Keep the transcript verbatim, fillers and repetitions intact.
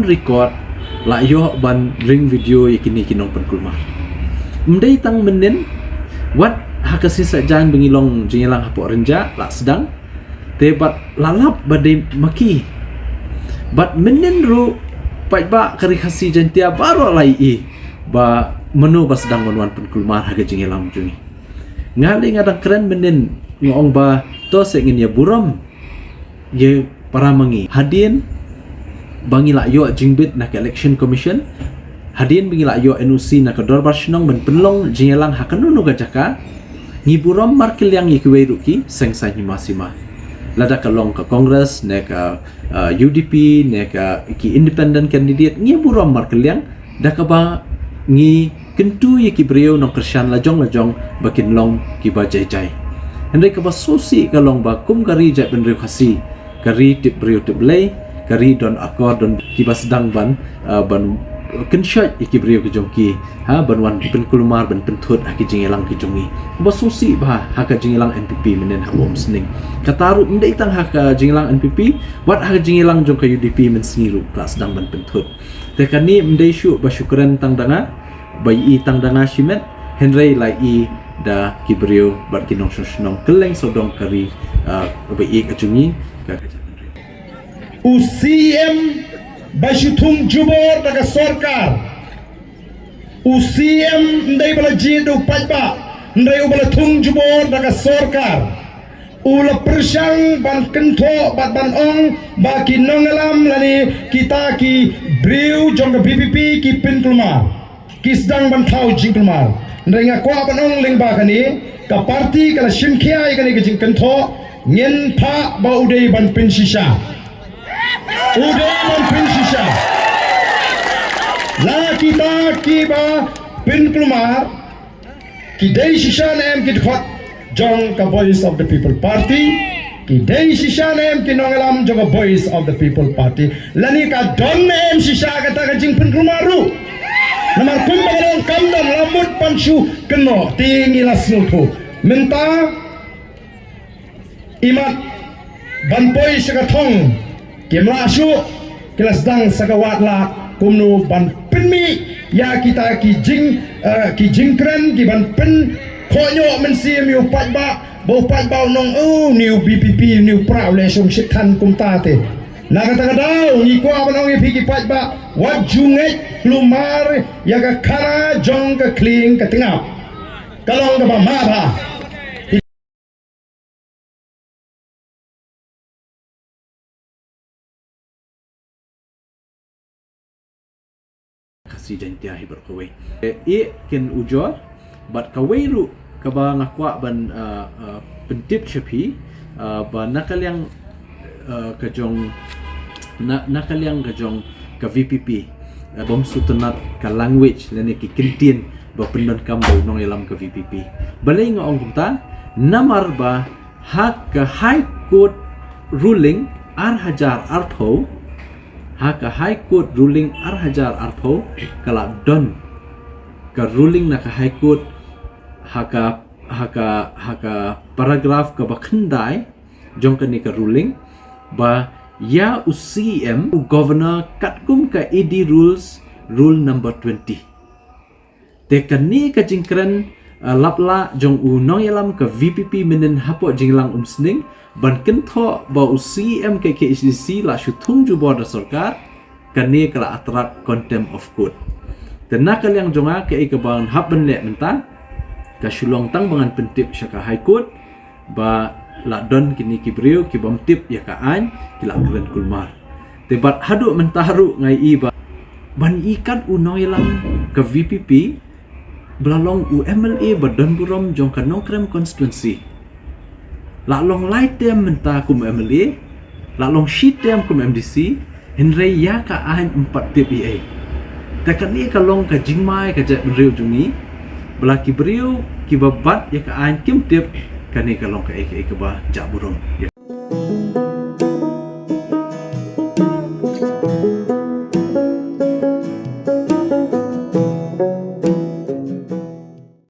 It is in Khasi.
record, la ïoh ban ring video ïa kine ki nongpynkulmar. Ym dei tang mynnin, wat ha ka shisha jan ba ngi long jingïalang hapoh Rynjah la sdang, te bad la lap ba dei ma ki. Bad mynnin ruh, paidbah ka Ri Khasi Jaiñtia baroh la ïohi ba mano ba sdang ban wan pynkulmar ha ka jingïalang jong ngi. Nga lei nga dang kren mynnin, nga ong ba to seh ngin ïa burom ïa para ma ngi. Hadien ba ngi la ïoh jingbit na ka Election Commission, hadien ba ngi la ïoh N O C na ka Dorbar Shnong ban pynlong jingïalang ha kano kano ka jaka, ngi burom markylliang ïa kiwei ruh ki seng saiñ hima sima. Lada ka long ka Congress ne ka, uh, U D P ne ka ki independent candidate, ngi burom markylliang da kaba ngi kyntu ïa ki briew nongkyrshan lajong lajong ba kin long kiba jai jai. Hynrei kaba sngewsih ka long ba kum ka ri jaitbynriew Khasi, ka ri tip briew tip Blei, ka ri don akor don kiba sdang ban, uh, ban kynshoit ïa ki briew ki jong ki, ha, ban wan pynkulmar ban pynthut ha ki jingïalang ki jong ngi. Kaba sngewsih bha ha ka jingïalang N P P mynnin hapoh Umsning. Kata ruh ym dei tang ha ka jingïalang N P P, wat ha ka jingïalang jong ka U D P mynsngi ruh ka la sdang ban pynthut. Te kane ym dei shuh ba shu kren tang da nga, ba ïohi tang da nga shimet, hynrei la ïohi da ki briew bad ki nongshong shnong kylleng sawdong ka ri, ah, ba ïeit ka jong ngi, ka, ka jaitbynriew. U C M ba shu thung jubor da ka sorkar. U C M ym dei ba la jied da u paidbah, hynrei uba la thung jubor da ka sorkar. U la pyrshang ban kynthoh bad ban ong ba ki nongïalam lane kita ki briew jong ka V P P ki pynkulmar, ki sdang ban thaw jingkulmar. Hynrei nga kwah ban ong lyngba kane, ka party ka la shim khia ïa kane ka jingkynthoh, ngin phah ba u dei ban pynshisha. U dei ban pynshisha. La kita kiba pynkulmar, ki dei shisha ne em ki dkhot jong ka Voice of the People Party, ki dei shisha ne em ki nongïalam jong ka Voice of the People Party. Lane ka don ne em shisha kata ka jingpynkulmar ruh. Namar kumba ka long kam don, la mut ban shu kynnoh, te ngi la sngewthuh. Mynta imat ban poi sha ka thong, kim lah shuh, ki la sdang sa ka wad lah kumno ban pynmih ïa kita ki jing, eh, ki jingkren, ki ban pynkhohñioh mynsiem ïa u paidbah, ba u paidbah un ong, oh, une u V P P, une u pra u leh shong shithan kumta te. Na kata ka daw ngi kwah ban ong ïa phi ki paidbah, wat ju ngeit kulmar ïa ka khana jong ka khlieng ka tngap. Ka long kaba mabha. Khasi Jaiñtia hi baroh kawei. Eh, ïa kin ujor, bad kawei ruh kaba nga kwah ban, uh, uh, pyntip sha phi, uh, ba na ka liang, uh, ka jong, na, na ka liang ka jong ka V P P, uh, bym sngewtynnat ka language lane ki kyntien ba pyndonkam da u nongïalam ka V P P. Balei nga ong kumta? Namar ba ha ka High Court ruling ar hajar arphew, ha ka High Court ruling ar hajar arphew, ka la don ka ruling na ka High Court, ha ka, ha ka, ha ka paragraph kaba khyndai jong kane ka ruling, ba ïa u C M, u Governor, katkum ka A D Rules, Rule number twenty. Te kane ka jingkren, uh, lap lah jong u nongïalam ka V P P mynnin hapoh jingïalang Umsning, ban kynthoh ba u C M ka K H A D C la shu thung jubor da sorkar, kane ka la attract contempt of court. Te na ka liang jong nga kaei kaba ngan hap ban leh mynta, ka shu long tang ba ngan pyntip sha ka High Court, ba la don kine ki briew ki bym tip ïa ka aiñ, ki la kren kulmar. Te bad haduh mynta ruh nga ïohi ba, ban ïohi kat u nongïalam ka V P P, ba la long u M L A ba don burom jong ka Nongkrem constituency. La long lai term mynta kum M L A, la long shi term kum M D C, hynrei ïa ka aiñ ym pat tip ei ei. Te kane ka long ka jingma ïa ka jaitbynriew jong ngi, ba la ki briew kiba bat ïa ka aiñ kim tip, kane ka long kaei kaei kaba jah burom.